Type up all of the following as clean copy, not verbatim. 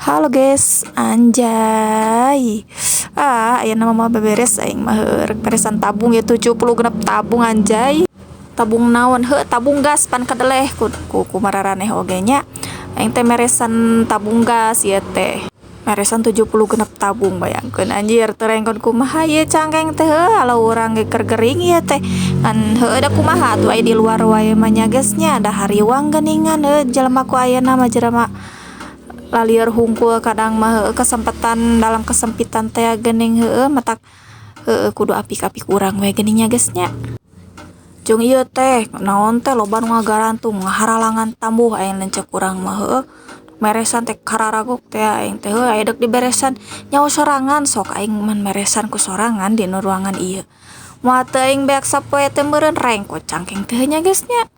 Halo guys, anjay. Ah, ayeuna mah moal beberes aing mah heuh rek beresan tabung ya 76 tabung, anjay. Tabung naon? Heuh, tabung gas pan kadeleh ku ku, ku mararaneh oge nya. Aing teh meresan tabung gas ieu teh. Meresan 76 tabung, bayangkeun anjir, teu rengkon kumaha ieu cangkeng teh, heuh, ala urang ge keur gering ieu teh. Ngan heueuh da kumaha atuh, aya di luar wae mah nya geus nya, da hariwang geuningan, heuh, jelema ku ayeuna mah jelema lalieur hungkul kadang mah, heueuh, kesempatan dalam kesempitan teh geuning, heueuh, matak heueuh kudu apik-apik urang we geuning nya geus nya. Jeung ieu teh naon teh, loba nu ngagarantung, ngaharalangan tambuh aing lanceuk urang mah, heueuh. Meresan teh kararagok teh aing teh, heueuh, aya deuk diberesan nyaho sorangan, sok aing mah meresan ku sorangan dina ruangan ieu. Moal teu aing beak sapoe teh meureun, rengkot cangkeng teh nya geus nya.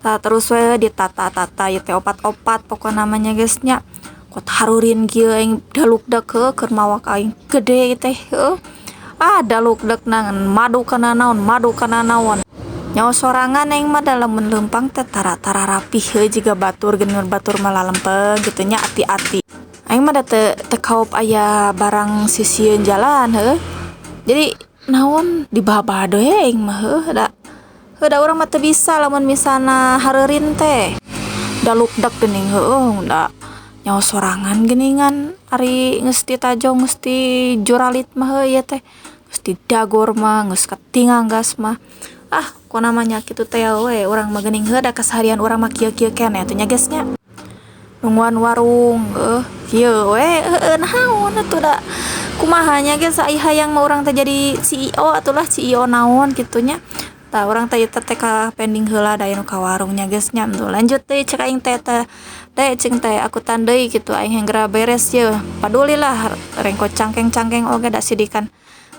Tah, terus we ditata-tata ieu teh opat-opat pokona mah nya geus nya. Kot harurin kieu aing dalukdak, heueuh, keur mawak aing gede teh, heueuh. Ah, dalukdekna ngan madu kana naon, madu kana naon. Nyaho sorangan aing mah da lamun leumpang teh tara tara rapih, heueuh, jiga batur geuning, batur mah lalempeng kitu nya, ati-ati. Aing mah da teu teu kaop aya barang sisieun jalan, heueuh. Jadi naon dibabad we aing mah, heueuh, da heuh da urang mah teu bisa lamun misalna hareurin teh. Dalukdek geuning, heueuh, da nyaho sorangan geuningan, ari geus ditajong, geus dijuralit mah, heueuh, ieu teh geus didagor mah, geus katinggang gas mah. Ah, pokona mah nya kitu teh we urang mah geuning, heueuh, da kaseharian urang mah kieu-kieu keneh atuh nya geus nya. Nungguan warung, heueuh, kieu we, heueuh, naon atuh, da kumaha nya geus, ai hayang mah urang teh jadi CEO atuh lah, CEO naon kitu nya. Tah, urang teh ieu teh ka pending heula da aya nu ka warung nya geus nya. Lanjut deui cek aing teh, teh teh cing teh akutan deui kitu, aing hayang geura beres yeuh, paduli lah rengkot cangkeng-cangkeng oge, da sidikan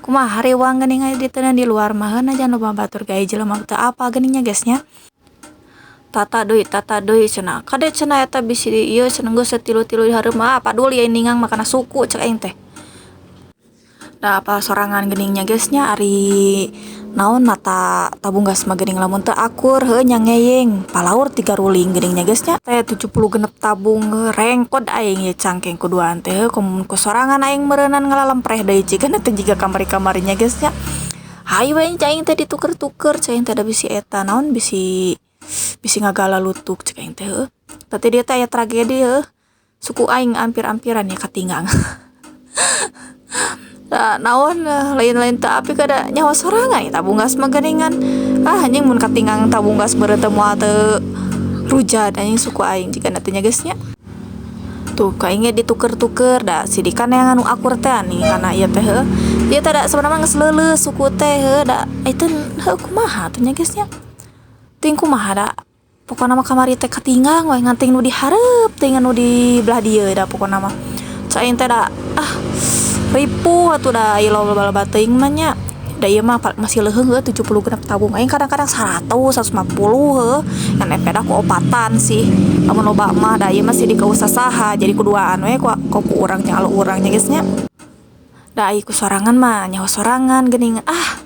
kumaha hariwang geuning aya diteundeun di luar mah, heuh, najan loba batur gae jelema teu apal geuning nya geus nya. Tata deui, tata deui cenah, kade cenah eta bisi ieu cenah, geus tilu-tilu di hareup mah, paduli aing ningang mah kana suku cek aing teh. Da apal sorangan geuning nya geus nya, ari naon mata tabung gas mah geuning, lamun teu akur, heueuh, nya ngeyeng palaur tiga ruling geuning nya geus nya teh. 76 tabung, rengkod aing ieu cangkeng kuduaan teh, heueuh, komo ku sorangan aing meureunan ngalalempreh deui jigana teh jiga kamari-kamari nya geus nya. Hayu we aing teh dituker-tuker cek aing teh, da bisi eta naon, bisi bisi ngagalalutuk cek aing teh, heueuh. Berarti dia teh aya tragedi, heueuh, suku aing ampir-ampiran ya katinggang. Da naon, lain-lain teu apik, ada nyaho sorangan tabung gas mah geuningan. Ah, anjing, mun katinggang tabung gas meureun teh moal teu rujat anjing suku aing jigana teh nya geus nya. Tuh, ku aing ge dituker-tuker, da sidikan neangan nu akur teh nih kana ieu teh, heueuh. Ieu teh da sabenerna mah geus leuleus suku teh, heueuh, da itu, heueuh, kumaha atuh nya geus nya. Teuing kumaha, da pokona mah kamari teh katinggang we ngan teuing nu di hareup teuing nu di belah dieu, da pokona mah cek aing teh da ah ripuh atuh, da ieu loba-loba teuing mah nya. Da ieu mah masih leuheung, heueuh, 76 tabung. Aing kadang-kadang 100, 150, heueuh, ngan epeda ku opatan sih lamun loba mah, da ieu mah sidik saha, jadi kuduaan we ku ku urang jeung alo urang nya geus nya. Da ai ku sorangan mah nyaho sorangan geuning. Ah,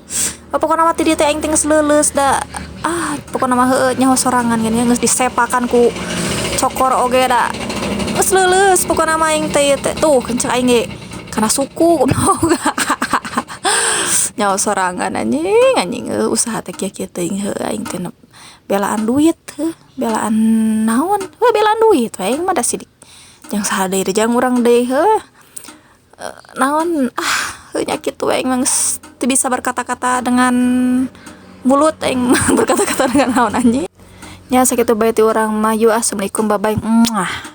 pokona mah ti dieu teh aing teh geus leuleus, da ah pokona mah, heueuh, nyaho sorangan geuning, geus disepakan ku cokor oge, da geus leuleus pokona mah aing teh ieu teh. Tuh cek aing ge kana suku goblok, nyaho sorangan, anjing anjing, heueuh, usaha teh kieu-kieu teuing, heueuh, aing teh belaan duit, heuh, belaan naon, heuh, belaan duit we aing mah, da sidik jang saha deui, jang urang deui, heuh, naon, ah, heuh nya kitu we. Aing mah geus teu bisa berkata-kata dengan mulut, aing mah berkata-kata dengan naon, anjing nya. Sakitu bae ti urang mah, yuk. Assalamualaikum, bye bye. Muah.